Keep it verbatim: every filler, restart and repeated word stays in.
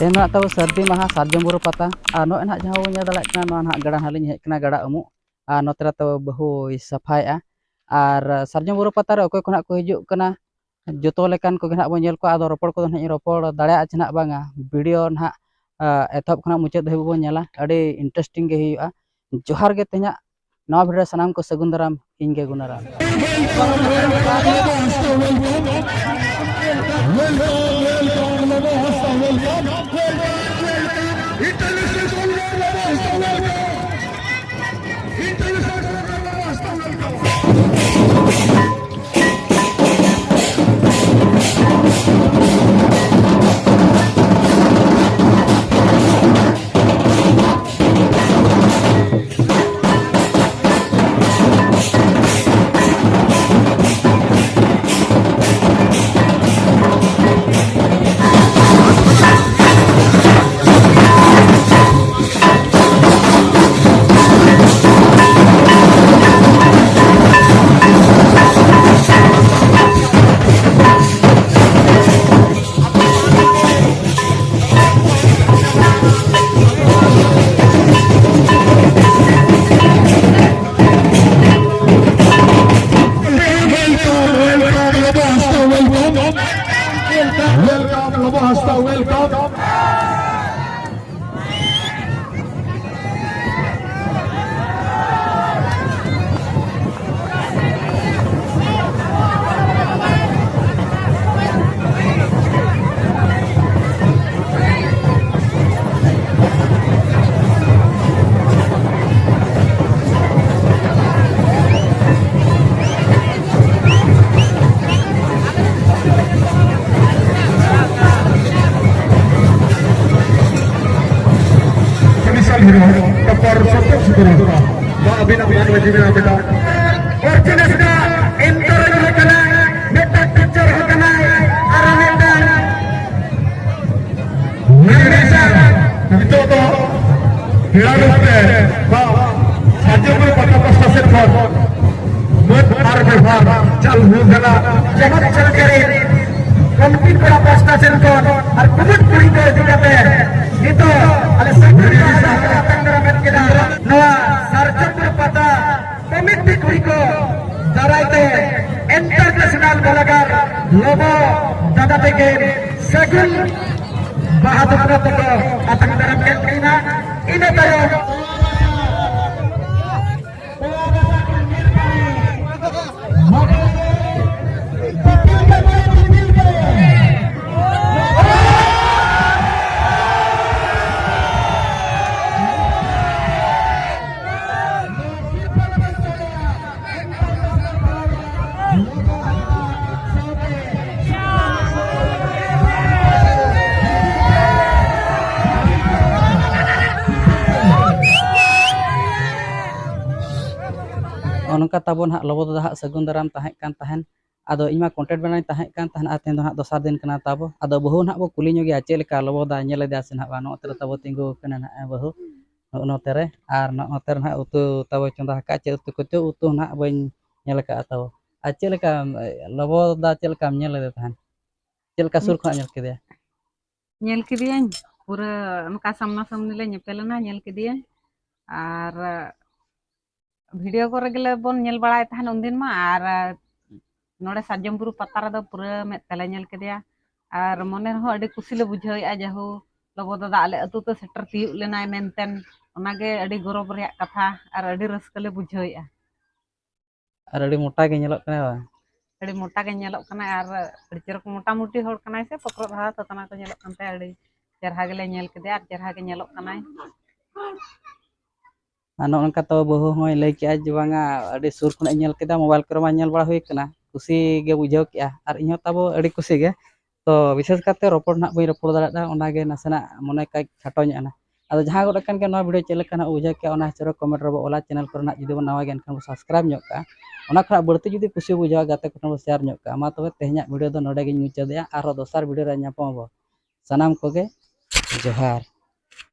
ᱛᱮᱦᱮᱧ ᱱᱟᱦᱟᱜ ᱛᱟᱵᱚ ᱥᱟᱹᱨᱫᱤ ᱢᱟᱦᱟ, ᱥᱟᱨᱡᱚᱢ ᱵᱩᱨᱩ ᱯᱟᱛᱟ᱾ ᱟᱨ ᱱᱚᱜᱼᱚᱭ ᱱᱟᱦᱟᱜ ᱡᱟᱦᱟᱸ ᱵᱚᱱ ᱧᱮᱞ ᱫᱟᱲᱮᱭᱟᱜ ᱠᱟᱱᱟ, ᱱᱚᱣᱟ ᱱᱟᱦᱟᱜ ᱜᱟᱰᱟ ᱱᱟᱦᱟᱜ ᱞᱤᱧ ᱦᱮᱡ ᱠᱟᱱᱟ, ᱜᱟᱰᱟ ᱩᱢᱩᱜ᱾ ᱟᱨ ᱱᱚᱛᱮ ᱨᱮ ᱛᱟᱵᱚ ᱵᱟᱹᱦᱩᱭ ᱥᱟᱯᱷᱟᱭᱮᱫᱼᱟ᱾ ᱟᱨ ᱥᱟᱨᱡᱚᱢ ᱵᱩᱨᱩ ᱯᱟᱛᱟ ᱨᱮ ᱚᱠᱚᱭ ᱠᱚ ᱱᱟᱦᱟᱜ ᱠᱚ ᱦᱤᱡᱩᱜ ᱠᱟᱱᱟ, ᱡᱚᱛᱚ ᱞᱮᱠᱟᱱ ᱠᱚᱜᱮ ᱱᱟᱦᱟᱜ ᱵᱚᱱ ᱧᱮᱞ ᱠᱚᱣᱟ᱾ ᱟᱫᱚ ᱨᱚᱯᱚᱲ ᱠᱚᱫᱚ ᱱᱟᱦᱟᱜ ᱤᱧ ᱨᱚᱯᱚᱲ ᱫᱟᱲᱮᱭᱟᱜᱼᱟ ᱪᱮ ᱱᱟᱦᱟᱜ ᱵᱟᱝᱟ, ᱵᱷᱤᱰᱤᱭᱳ ᱱᱟᱦᱟᱜ, ᱟ, ᱮᱛᱚᱦᱚᱵ ᱠᱷᱚᱱᱟᱜ ᱢᱩᱪᱟᱹᱫ ᱫᱷᱟᱹᱵᱤᱡ ᱵᱚᱱ ᱧᱮᱞᱟ, ᱟᱹᱰᱤ ᱤᱱᱴᱟᱨᱮᱥᱴᱤᱝ ᱜᱮ ᱦᱩᱭᱩᱜᱼᱟ᱾ ᱡᱚᱦᱟᱨ ᱜᱮ ᱛᱮᱦᱮᱧᱟᱜ ᱱᱚᱣᱟ ᱵᱷᱤᱰᱤᱭᱳ ᱨᱮ ᱥᱟᱱᱟᱢ ᱠᱚ ᱥᱟᱹᱜᱩᱱ ᱫᱟᱨᱟᱢ, ᱤᱧ ᱜᱮ ᱜᱩᱱᱟᱨᱟᱢ᱾ Welcome, Lobo Hasta, welcome. ᱠᱮᱢᱤᱥᱟᱞ ᱦᱤᱨᱳ, ᱴᱚᱯᱟᱨ ᱥᱚᱱᱛᱳᱥ ᱴᱩᱰᱩ᱾ ᱢᱟ ᱟᱹᱵᱤᱱᱟᱜ ᱢᱟᱱ ᱵᱟᱹᱡᱤ ᱢᱮᱱᱟᱜ ᱵᱤᱱᱟ᱾ ᱯᱷᱚᱨᱪᱩᱱᱮᱥ ᱨᱮᱱᱟᱜ ᱮᱱᱴᱟᱨ ᱦᱩᱭᱩᱜ ᱠᱟᱱᱟ, ᱢᱤᱫᱴᱟᱝ ᱯᱤᱠᱪᱟᱨ ᱦᱚᱸ ᱠᱟᱱᱟᱭ, ᱟᱨ ᱢᱤᱫᱴᱟᱝ ᱱᱤᱛᱚᱜ ᱫᱚ ᱯᱮᱲᱟ ᱨᱩᱯ ᱛᱮ ᱵᱟ ᱥᱟᱨᱡᱚᱢ ᱵᱩᱨᱩ ᱯᱟᱛᱟ ᱯᱟᱥᱴᱟ ᱥᱮᱫ ᱠᱷᱚᱱ ᱢᱟᱹᱱ ᱟᱨ ᱵᱮᱵᱷᱟᱨ ᱪᱟᱞ ᱦᱩᱭ ᱠᱟᱱᱟ᱾ ᱡᱟᱦᱟᱸ ᱪᱟᱞ ᱠᱟᱹᱨᱤ ᱠᱚᱢᱤᱴᱤ ᱠᱚᱲᱟ ᱯᱟᱥᱴᱟ ᱥᱮᱱ ᱠᱷᱚᱱ ᱟᱨ ᱠᱩᱢᱩᱴ ᱠᱩᱲᱤ ᱠᱚ ᱤᱫᱤ ᱠᱟᱛᱮ ᱱᱤᱛᱚᱜ ᱟᱞᱮ ᱥᱟᱹᱜᱩᱱ ᱵᱟᱦᱟ ᱟᱛᱟᱝ ᱫᱟᱨᱟᱢᱮᱫ ᱠᱟᱱᱟ᱾ ᱱᱚᱣᱟ ᱥᱟᱨᱡᱚᱢ ᱵᱩᱨᱩ ᱯᱟᱛᱟ ᱠᱚᱢᱤᱴᱤ ᱠᱩᱲᱤ ᱠᱚ ᱫᱟᱨᱟᱭ ᱛᱮ ᱤᱱᱴᱟᱨᱱᱮᱥᱱᱟᱞ ᱵᱚᱞᱟᱜᱟᱨ ᱞᱚᱵᱚ ᱫᱟᱫᱟ ᱛᱮᱜᱮ ᱥᱟᱹᱜᱩᱱ ᱵᱟᱦᱟ ᱫᱚᱯᱱᱟ ᱛᱮᱠᱚ ᱟᱛᱟᱝ ᱫᱟᱨᱟᱢ ᱠᱮᱫ ᱠᱤᱱᱟ᱾ ᱤᱱᱟᱹ ᱛᱟᱭᱚᱢ ᱱᱚᱜᱼᱚ ᱱᱚᱝᱠᱟ ᱛᱟᱵᱚ ᱱᱟᱦᱟᱜ ᱞᱚᱵᱚ ᱫᱟᱫᱟ ᱦᱟᱸᱜ ᱥᱟᱹᱜᱩᱱ ᱫᱟᱨᱟᱢ ᱛᱟᱦᱮᱸ ᱠᱟᱱ ᱛᱟᱦᱮᱱ᱾ ᱟᱫᱚ ᱤᱧ ᱢᱟ ᱠᱚᱱᱴᱮᱱᱴ ᱵᱮᱱᱟᱣᱤᱧ ᱛᱟᱦᱮᱸ ᱠᱟᱱ ᱛᱟᱦᱮᱱ, ᱟᱨ ᱛᱮᱦᱮᱧ ᱫᱚ ᱱᱟᱦᱟᱜ ᱫᱚᱥᱟᱨ ᱫᱤᱱ ᱠᱟᱱᱟ ᱛᱟᱵᱚ᱾ ᱟᱫᱚ ᱵᱟᱹᱦᱩ ᱱᱟᱦᱟᱜ ᱵᱚ ᱠᱩᱞᱤ ᱧᱚᱜᱮᱭᱟ ᱪᱮᱫ ᱞᱮᱠᱟ ᱞᱚᱵᱚ ᱫᱟ ᱧᱮᱞ ᱞᱮᱫᱮᱭᱟ ᱥᱮ ᱱᱟᱦᱟᱜ ᱵᱟᱝ᱾ ᱱᱚᱜᱼᱚ ᱱᱚᱛᱮ ᱨᱮ ᱛᱟᱵᱚ ᱛᱤᱸᱜᱩ ᱟᱠᱟᱱᱟ ᱱᱟᱦᱟᱜ ᱵᱟᱹᱦᱩ, ᱱᱚᱜᱼᱚ ᱱᱚᱛᱮ ᱨᱮ᱾ ᱟᱨ ᱱᱚᱜᱼᱚ ᱱᱚᱛᱮ ᱨᱮ ᱱᱟᱦᱟᱜ ᱩᱛᱩ ᱛᱟᱵᱚ ᱪᱚᱸᱫᱟ ᱟᱠᱟᱫ, ᱪᱮᱫ ᱩᱛᱩ ᱠᱚᱪᱚ ᱩᱛᱩ ᱱᱟᱦᱟᱜ ᱵᱟᱹᱧ ᱧᱮᱞ ᱟᱠᱟᱫᱼᱟ ᱛᱟᱵᱚ᱾ ᱟᱨ ᱪᱮᱫ ᱞᱮᱠᱟ ᱞᱚᱵᱚ ᱫᱟ ᱪᱮᱫ ᱞᱮᱠᱟᱢ ᱧᱮᱞ ᱞᱮᱫᱮ ᱛᱟᱦᱮᱱ? ᱪᱮᱫ ᱞᱮᱠᱟ ᱥᱩᱨ ᱠᱷᱚᱱᱟᱜ ᱧᱮᱞ ᱠᱮᱫᱮᱭᱟ? ᱧᱮᱞ ᱠᱮᱫᱮᱭᱟᱹᱧ, ᱯᱩᱨᱟᱹ ᱚᱱᱠᱟ ᱥᱟᱢᱱᱟ ᱥᱟᱢᱱᱤ ᱞᱮ ᱧᱮᱯᱮᱞ ᱮᱱᱟ, ᱧᱮᱞ ᱠᱮᱫᱮᱭᱟᱹᱧ᱾ ᱟᱨ ᱵᱷᱤᱰᱤᱭᱳ ᱠᱚᱨᱮ ᱜᱮᱞᱮ ᱵᱚᱱ ᱧᱮᱞ ᱵᱟᱲᱟᱭ ᱛᱟᱦᱮᱱ ᱩᱱᱫᱤᱱ ᱢᱟ, ᱟᱨ ᱱᱚᱰᱮ ᱥᱟᱨᱡᱚᱢ ᱵᱩᱨᱩ ᱯᱟᱛᱟ ᱨᱮᱫᱚ ᱯᱩᱨᱟᱹ ᱢᱮᱫ ᱛᱮᱞᱮ ᱧᱮᱞ ᱠᱮᱫᱮᱭᱟ᱾ ᱟᱨ ᱢᱚᱱᱮ ᱨᱮᱦᱚᱸ ᱟᱹᱰᱤ ᱠᱩᱥᱤ ᱞᱮ ᱵᱩᱡᱷᱟᱹᱣᱮᱫᱼᱟ, ᱡᱟᱦᱳ ᱞᱚᱵᱚ ᱫᱟᱫᱟ ᱟᱞᱮ ᱟᱹᱛᱩ ᱛᱮ ᱥᱮᱴᱮᱨ ᱛᱤᱭᱳᱜ ᱞᱮᱱᱟᱭ ᱢᱮᱱᱛᱮ᱾ ᱚᱱᱟᱜᱮ ᱟᱹᱰᱤ ᱜᱚᱨᱚᱵᱽ ᱨᱮᱭᱟᱜ ᱠᱟᱛᱷᱟ ᱟᱨ ᱟᱹᱰᱤ ᱨᱟᱹᱥᱠᱟᱹ ᱞᱮ ᱵᱩᱡᱷᱟᱹᱣᱮᱫᱼᱟ᱾ ᱟᱨ ᱟᱹᱰᱤ ᱢᱚᱴᱟ ᱜᱮ ᱧᱮᱞᱚᱜ ᱠᱟᱱᱟᱭ ᱵᱟᱝ? ᱟᱹᱰᱤ ᱢᱚᱴᱟ ᱜᱮ ᱧᱮᱞᱚᱜ ᱠᱟᱱᱟᱭ ᱟᱨ ᱟᱹᱰᱤ ᱪᱮᱨᱦᱟ ᱢᱚᱴᱟᱢᱩᱴᱤ ᱦᱚᱲ ᱠᱟᱱᱟᱭ ᱥᱮ, ᱯᱚᱠᱨᱚᱜ ᱫᱷᱟᱨᱟ ᱛᱚᱛᱱᱟ ᱠᱚ ᱧᱮᱞᱚᱜ ᱠᱟᱱ ᱛᱟᱭᱟ᱾ ᱟᱹᱰᱤ ᱪᱮᱨᱦᱟ ᱜᱮᱞᱮ ᱧᱮᱞ ᱠᱮᱫᱮᱭᱟ ᱟᱨ ᱪᱮᱨᱦᱟ ᱜᱮ ᱧᱮᱞᱚᱜ ᱠᱟᱱᱟᱭ᱾ ᱟᱨ ᱱᱚᱜᱼᱚ ᱱᱚᱝᱠᱟ ᱛᱚ ᱵᱟᱹᱦᱩ ᱦᱚᱸᱭ ᱞᱟᱹᱭ ᱠᱮᱜᱼᱟ ᱡᱮ ᱵᱟᱝᱟ, ᱟᱹᱰᱤ ᱥᱩᱨ ᱠᱷᱚᱱᱟᱜ ᱤᱧ ᱧᱮᱞ ᱠᱮᱫᱟ, ᱢᱳᱵᱟᱭᱤᱞ ᱠᱚᱨᱮ ᱢᱟ ᱧᱮᱞ ᱵᱟᱲᱟ ᱦᱩᱭ ᱠᱟᱱᱟ, ᱠᱩᱥᱤ ᱜᱮ ᱵᱩᱡᱷᱟᱹᱣ ᱠᱮᱜᱼᱟ᱾ ᱟᱨ ᱤᱧᱦᱚᱸ ᱛᱟᱵᱚ ᱟᱹᱰᱤ ᱠᱩᱥᱤ ᱜᱮ᱾ ᱛᱚ ᱵᱤᱥᱮᱥ ᱠᱟᱛᱮ ᱨᱚᱯᱚᱲ ᱱᱟᱦᱟᱜ ᱵᱟᱹᱧ ᱨᱚᱯᱚᱲ ᱫᱟᱲᱮᱭᱟᱜᱼᱟ, ᱚᱱᱟᱜᱮ ᱱᱟᱥᱮᱱᱟᱜ ᱢᱚᱱᱮ ᱠᱟᱡ ᱠᱷᱟᱴᱚ ᱧᱚᱜ ᱮᱱᱟ᱾ ᱟᱫᱚ ᱡᱟᱦᱟᱸ ᱜᱚᱫ ᱟᱠᱟᱱ ᱜᱮ ᱱᱚᱣᱟ ᱵᱷᱤᱰᱤᱭᱳ ᱪᱮᱫ ᱞᱮᱠᱟ ᱱᱟᱦᱟᱜ ᱵᱩᱡᱷᱟᱹᱣ ᱠᱮᱜᱼᱟ, ᱚᱱᱟ ᱦᱤᱥᱟᱹᱵ ᱨᱮ ᱠᱚᱢᱮᱱᱴ ᱨᱮᱵᱚ ᱚᱞᱟ᱾ ᱪᱮᱱᱮᱞ ᱠᱚᱨᱮ ᱱᱟᱦᱟᱜ ᱡᱩᱫᱤ ᱵᱚᱱ ᱱᱟᱣᱟ ᱜᱮᱭᱟ ᱮᱱᱠᱷᱟᱱ ᱵᱚ ᱥᱟᱵᱥᱠᱨᱟᱭᱤᱵᱽ ᱧᱚᱜ ᱠᱟᱜᱼᱟ᱾ ᱚᱱᱟ ᱠᱷᱚᱱᱟᱜ ᱵᱟᱹᱲᱛᱤ ᱡᱩᱫᱤ ᱠᱩᱥᱤ ᱵᱩᱡᱷᱟᱹᱣᱟ ᱜᱟᱛᱮ ᱠᱚ ᱴᱷᱮᱱ ᱵᱚ ᱥᱮᱭᱟᱨ ᱧᱚᱜ ᱠᱟᱜᱼᱟ᱾ ᱢᱟ ᱛᱚᱵᱮ ᱛᱮᱦᱮᱧᱟᱜ ᱵᱷᱤᱰᱤᱭᱳ ᱫᱚ ᱱᱚᱰᱮ ᱜᱤᱧ ᱢᱩᱪᱟᱹᱫᱮᱜᱼᱟ, ᱟᱨᱦᱚᱸ ᱫᱚᱥᱟᱨ ᱵᱷᱤᱰᱤᱭᱳ ᱨᱮ ᱧᱟᱯᱟᱢ ᱟᱵᱚ᱾ ᱥᱟᱱᱟᱢ ᱠᱚᱜᱮ ᱡᱚᱦᱟᱨ᱾